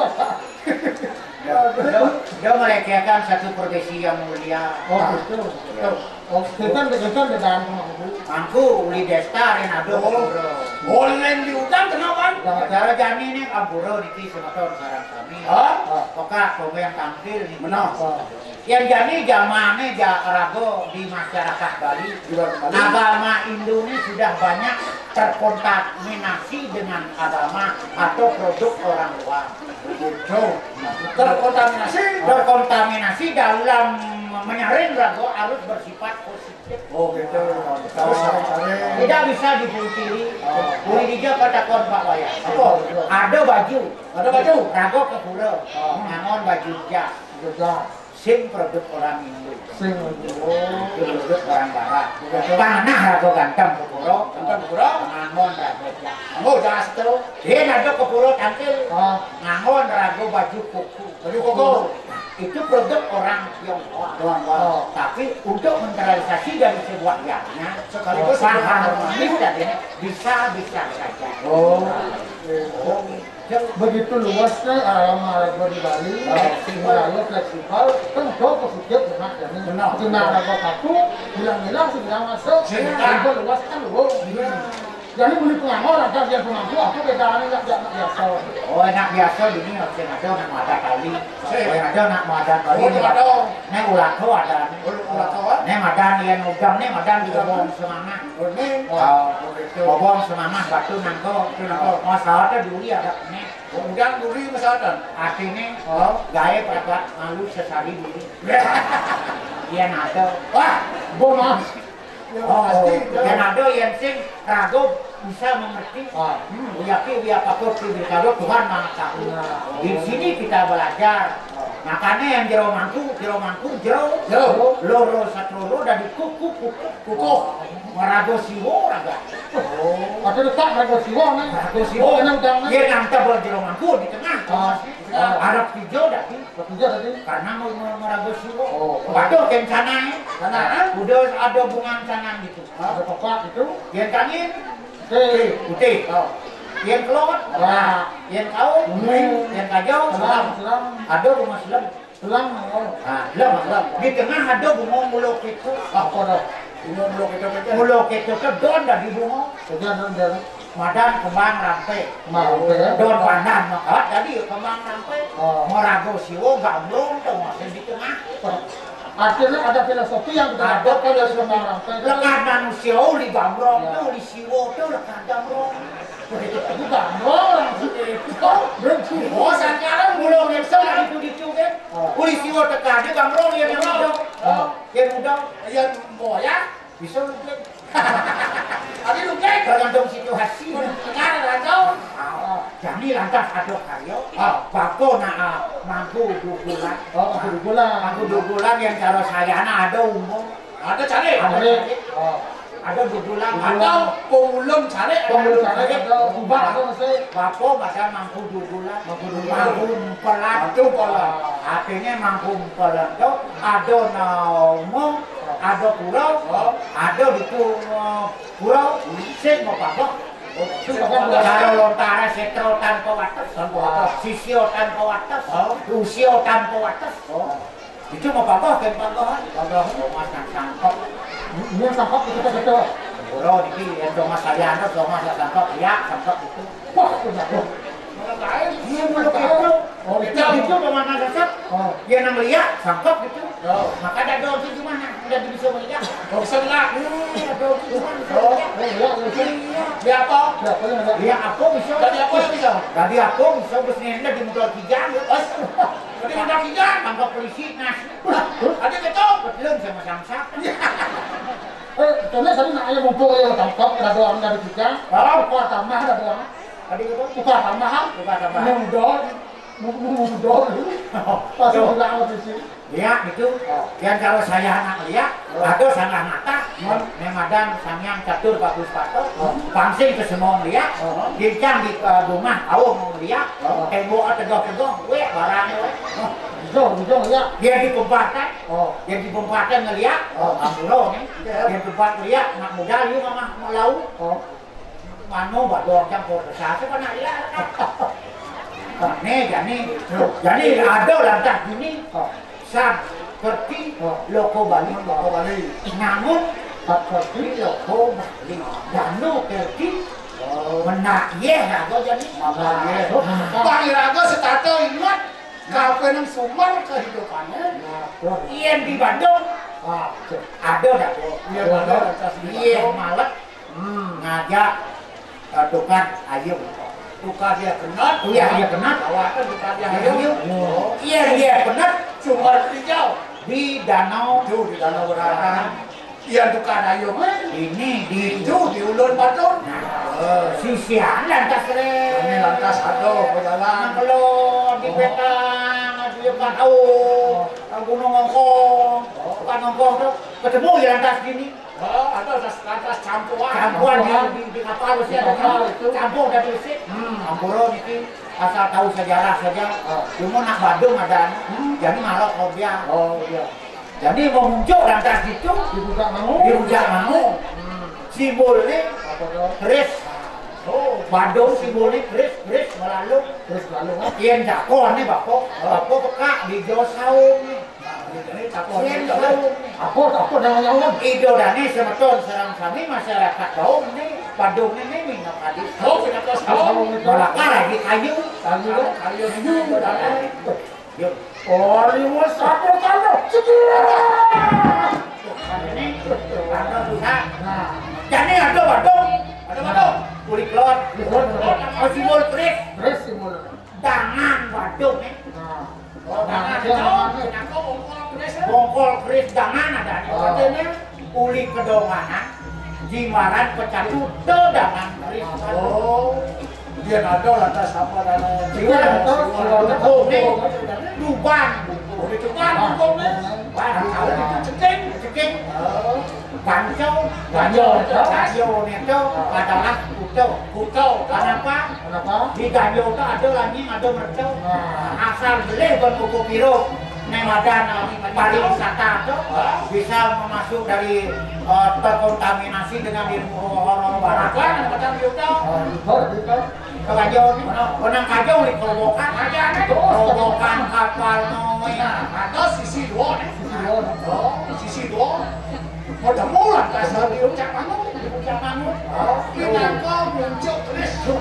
Dia, dia, dia melecehkan satu profesi yang mulia. Oh, betul. Betul. Oh, kita, kita di dalam Angku. Angku, uli desta, Renado, oh. Boleh diundang, kenapa? Jangan. Saudara Jani nih, ampura niki semeton sareng sami. Hah? Pokok, pokok yang tampil nih. Benar. Oh. Yang jani jamane ja-, raga di masyarakat Bali. Di Bali. Agama Hindu ini sudah banyak terkontaminasi dengan agama atau produk orang luar. Begitu. Terkontaminasi. Terkontaminasi dalam menyaring raga harus bersifat positif. Oh, gitu. Terus, terus. Tidak bisa dipungkiri. Oh. Boleh juga kata kon Pak Wayan. Apa? Ada baju. Ada baju. Raga ke pura. Oh. Ngangon baju jas. Baju jas. Sing produk orang Indo. Sing. Oh. Produk orang Barat. Panah rago ganteng ke pura. Ganteng ke pura. Ngangon rago jas. Nganggo jas to. Yén ada ke pura tangkil. Ah. Ngangon rago baju koko. Baju koko. Itu produk orang Tionghoa. Tionghoa. Oh. Tapi untuk meneralisasi dari sebuah yangnya, sekaligus paham harmonis dan ini bisa-bisa saja. Oh. Oh. Begitu luasnya alam rago di Bali, oh, fleksibel, fleksibel, kan jauh positif, enak, ya, nih. Benar. Kena rago satu, hilang-hilang, sudah masuk, iya, simpel, luas kan, loh. Iya. Jadi beli penganggur, ada dia pemangku, apa bedanya nggak, nggak, nggak biasa? Oh, enak biasa, ini harus yang ada, anak muda kali. Sing. Oh, yang ada, anak muda kali. Oh, ini ada. Ini ulah tuh ada. Oh, ulah tuh, ah? Ini madan, yang udang, ini madan di kebon semangat. Oh, ini. Oh, oh, gitu. Kebon semangat, batu nangko. Batu nangko. Oh, masalah tuh dulu ada, ini. Kemudian duri misalkan. Artinya, oh, gaé perabot malu sesari diri. Yén ada. Wah, gua mah. Ya, oh, pasti, yén ada yén sing rago bisa mengerti. Ah. Hmm, uyaki uya pakur ti berkado Tuhan Maha Tahu. Nah. Di sini kita belajar. Oh. Makanya yang jero mangku, jero mangku, jero. Jero. Loro satloro dari kuku, kuku. Kukuh. Marago Siwa, raga. Oh. Ada letak Marago Siwa, nih. Marago Siwa. Oh, enak udang, nih. Dia nang tebel jero mangku di tengah. Ah. Ah. Arep hijau tadi. Arep hijau tadi. Karena mau, mau Marago Siwa. Oh. Waduh, kencana, ya. Sana, ah? Udah ada bunga sana gitu. Ada topak gitu. Yang tangin. Putih. Putih. Oh. Yang kelot. Wah. Yang kau. Kuning. Yang kajau. Selam. Selam. Ada bunga selam. Selang, oh. Nah, lem, lem. Di tengah ada bunga mula kéto. Ah, apa dah? Bunga mula kéto, kéto. Mula kéto ké don dadi bunga. Jadi, anu, dia. Madan kembang rampé. Kembang rampé, ya. Don pandan maka dadi kembang rampé. Oh. Marago Siwa gambrong to masih di tengah. Artinya ada filosofi yang kita dapatkan dari kembang rampé. Ada filosofi. Lekad manusia uli gambrong, ya, to uli Siwa to lekad gambrong. Itu gambrong langsung itu. Oh, sekarang belum bisa itu dicu kan. Oh. Uli Siwa teka dia gambrong yang muda. Oh. Yang muda. Yang boya. Bisa mungkin. Tapi lu kan tergantung situasi. Sekarang rantau. Ah, jadi lantas ada karya. Ah. Bapa nak, ah, mangku dudulan. Oh, mangku dudulan. Mangku dudulan yang cara sayana ada umum. Ada carik. Ada carik. Oh. Ada dudulan. Dudulan. Ada pemulung carik. Pemulung carik, ada ubah, ada mesti. Bapa macam mangku dudulan. Mangku dudulan. Mangku empelan. Mangku empelan. Artinya mangku empelan tu ada nama, ada pura, oh, ada di tu, eh, pura, hmm, sing mau apa? Oh, sing apa? Kalau lontaré sétra tanpa wates. Tanpa wates. Sisya tanpa wates. Oh. Usia tanpa wates. Oh. Itu mah panggoh, kan panggohan. Panggoh, Thomas nang sangkep. Ini sangkep itu kan betul. Bro, niki yang Thomas saya anu, Thomas saya sangkep, ya, sangkep itu. Wah, benar. Iya, mulu gitu. Oh, itu. Itu pemanah sesek. Oh. Dia nang lihat, sangkep gitu. Oh. Maka ada doang sih gimana? Udah bisa melihat. Oh, senang. Iya, ada doang sih gimana? Oh, iya, iya. Iya. Dia apa? Dia apa yang ada? Iya, aku bisa. Tadi apa yang bisa? Tadi aku bisa, bos nenda di muka kijang. Oh, jadi muka kijang? Tangkap polisi, nas. Ada ketok. Belum sama samsak. Eh, contohnya tadi nak ayam mumpung ya tangkap, ada doang dari kita. Oh. Tukar tambah ada doang. Tadi ketok. Tukar tambahan. Tukar tambahan. Ini udah, mu-, mu-, udah. Pas tuh. Bilang apa sih? Iya, gitu. Oh. Yang kalau saya anak lihat, oh, ada salah mata. Hmm. Yang madan sang yang catur bagus patok. Oh. Pangsing ke semua lihat. Oh. Bincang di, eh, rumah, kau mau lihat. Oh. Tembok tegak-tegak, weh, barangnya, weh. Oh. Hijau, hijau, ya. Dia dipempatkan. Oh. Dia dipempatkan ngeliat. Oh. Ampura nih. Iya. Dia tempat ngeliat, anak muda, yuk, mama, mau lau. Oh. Mano, bador, campur, sasa, apa nak lihat? Nih, jadi, jadi ada lantas gini. Oh. Sang kerti, oh, loko Bali. Loko Bali. Namun, kerti loko Bali. Danu kerti, oh, menak, yeh, apa jadi? Menak, yeh. Oh. Bang Iraga setata ingat. Kapan yang sumber kehidupannya? Nah, iya, di Bandung. Ah, ada dah, Bu. Iya, Bandung. Iya, malah, hmm, ngajak, eh, tukar ayam. Tukar dia kenat. Iya, iya, kenat. Awak kan tukar dia ayam. Iya, iya, kenat. Sumber hijau. Di danau. Tuh, di danau Berarang. Iya, tukar ayam, eh. Ini di itu, di ulun batur. Nah, sisian lantas, Ré. Ini lantas, aduh, berjalan. Nah, kalau di petang, Dia bukan tahu, eh, gunung Hongkong, bukan Hongkong tuh ketemu ya lantas gini. Oh, ada lantas, lantas campuan. Campuan di, di, di kapal sih ada campur, campur dari sih. Hmm. Ampura niki asal tahu sejarah saja. Oh. Cuma nak Badung ada anu. Hmm. Jadi malah kalau dia. Oh, iya. Jadi mau muncul lantas gitu. Dibuka mau. Dibuka mau. Hmm. Simbolnya apa tuh? Keris. Oh, Badung simbolnya keris, keris melalung. Keris melalung. Yen jago nih bako, bako peka di Jawa Saung nih. Yen Saung nih. Apa, apa dengan nyawa? Ido dane semeton serang sami masyarakat Saung nih. Badung ini minat hadis. Oh, pindah ke Saung. Malah lagi kayu. Kayu, ya? Kayu, kayu, kayu. Yuk. Oh, liwat satu kali. Sekian. Ini, karena susah. Nah. Jadi ada Badung. Ada Badung. Kulit lor. Kulit lor. Oh, simbol keris. Keris simbol. Dangan Badung, eh. Nah. Oh, dangan. Nah, dia dangan, namanya. Kenapa bongkol keris? Bongkol keris dangan ada nih. Oh. Katanya uli kedonganan, jimbaran pecatu, dangan keris. Oh. Dia ada lantas apa dan Iya, betul. Siwa, siwa, betul. Nih, duban. Oh, di duban, duban, nih. Ban, kalau itu ceking, ceking. Oh. Ganjo, ganjo, ganjo itu adalah kuto. Kuto. Kenapa? Kenapa? Di ganjo itu ada langing, ada merco. Nah. Asal beli ban buku piruh. Nek madan, eh, pariwisata tuh bisa masuk dari, eh, terkontaminasi dengan ilmu orang barat. Kan, macam itu. Oh, betul, betul. Kajo, menang kajo di Kobokan. Kobokan kapal Noe. Nah, ada sisi dua nih. Sisi dua, nah. Oh, sisi dua. Mau temu lah, kasar di puncak mangu, di puncak mangu. Oh, pinangka muncul terus. Terus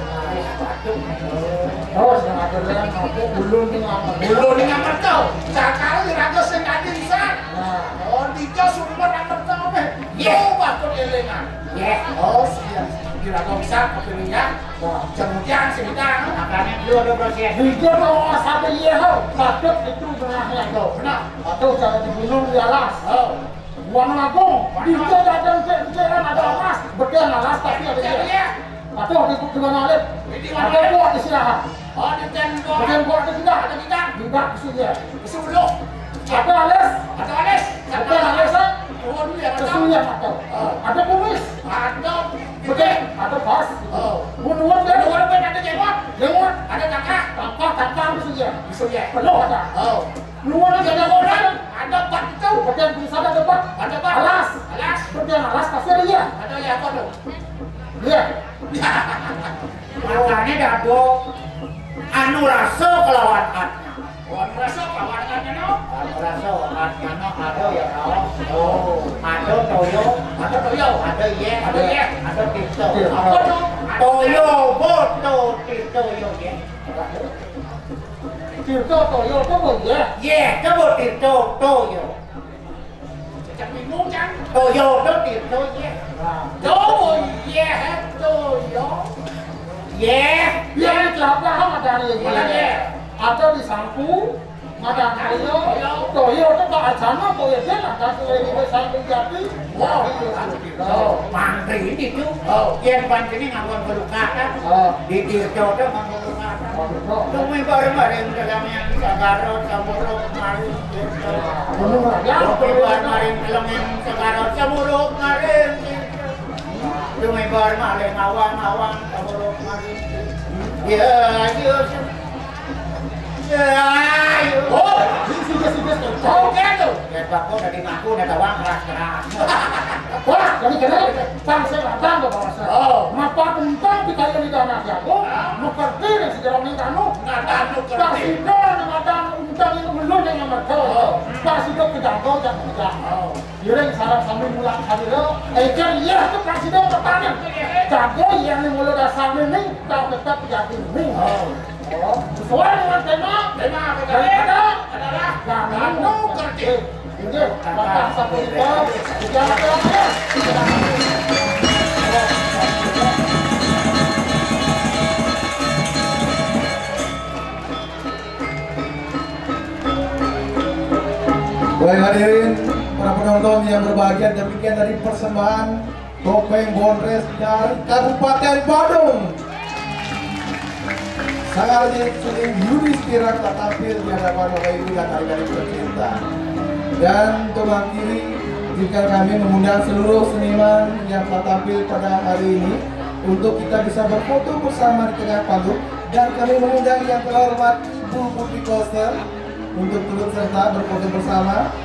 yang ada yang aku ulun nih ngamet. Ulun nih ngamet tau. Cakal iraga sing tadi bisa. Nah. Oh, dija sumber ngamet tau nih. Yes. Oh, bakut elengan. Yes. Oh, siap. Iraga bisa kepilihnya. Nah. Kemudian sing kita. Makanya dulu ada proses. Dija mau sampai iya, ho. Bakut itu tengahnya tuh. Benar. Atau jangan dibunuh di alas. Oh. Buang Agung, di situ ada encik-encikan, ada emas, betul alas tapi ada dia. Iya. Atau di, di mana Alif? Di mana Alif? Ada buat istirahat. Oh, di tembok. Di tembok ada juga. Ada juga. Juga kesulian. Kesulian. Ada alis. Ada alis. Betul alis, ah. Turun dia, ada. Kesulian atau. Oh. Ada kumis. Ada. Betul, ada pas. Oh. Bunuh dia. Ada orang ada jenggot. Jenggot. Ada takah. Takah, takah kesulian. Kesulian. Penuh ada. Oh. Luar ada orang, ada bak itu. Bagian pusat ada bak. Ada bak. Alas. Alas. Bagian alas pasti ada iya. Ada iya apa tuh? Iya. Makanya dado anu rasa kelawan atnya. Oh, anu rasa kelawan atnya, no? Anu rasa atnya, no, ada ya, no? Oh. Ada toyo. Ada toyo. Ada iya. Ada iya. Ada tirta. Apa tuh? Toyo, boto, tirta, yo, iya. Tirta toyo to bo yeh? Yeh, to bo tirta toyo. Cak bingung, Cang. Toyo to tirta yeh. Nah. To bo yeh, toyo. Yeh. Yeh, ini kelapa kan ada hari ini. Mana yeh? Ada di Sangku, ada toyo. Toyo to tak ajana, toyo dia nak kasih ini Sangku jadi. Wah, iya. Oh, mantri ini tuh. Oh. Yang pancene ngawon beluka kan. Oh. Di tirta to ngawon beluka kan. Oh, betul. Lumibar maring kelenging sagara samuruk maring tirta. Bener, ya. Lumibar maring kelenging sagara samuruk maring tirta. Lumibar maring awang-awang samuruk maring tirta. Ya, ya. Ya, ya. Oh, sudah, sudah, sudah. Oh, gitu. Ya, bako dari ngaku, ada tawang keras-keras. Wah, jadi kena bangsa datang ke bangsa. Oh. Mapa untang kita yang di tanah jago, ah, mengerti dan sejarah ini kamu. Nggak tahu, ngerti. Pas itu yang ada untang itu belum yang ngerti. Oh. Pas itu kejago, jangan kejago. Oh. Giring sareng sami mulang sadira. Eker iya tu presiden pertama. Jago iya ni mula dasar ni, ni, tau tetap jago ni. Oh. Oh, sesuai dengan tema. Tema apa tadi? Daripada adalah Danu Danu Kerti. Kerti. Ini, patah satu liter. Tiga liter. Baik hadirin, para penonton yang berbahagia, demikian dari persembahan Topeng Bondres dari Kabupaten Badung. Kang Ardi Suling Yudhistira telah tampil di hadapan Bapak Ibu dan adik-adik tercinta. Dan untuk mengakhiri, izinkan kami mengundang seluruh seniman yang telah tampil pada hari ini untuk kita bisa berfoto bersama di tengah panggung. Dan kami mengundang yang terhormat Ibu Putri Koster untuk turut serta berfoto bersama.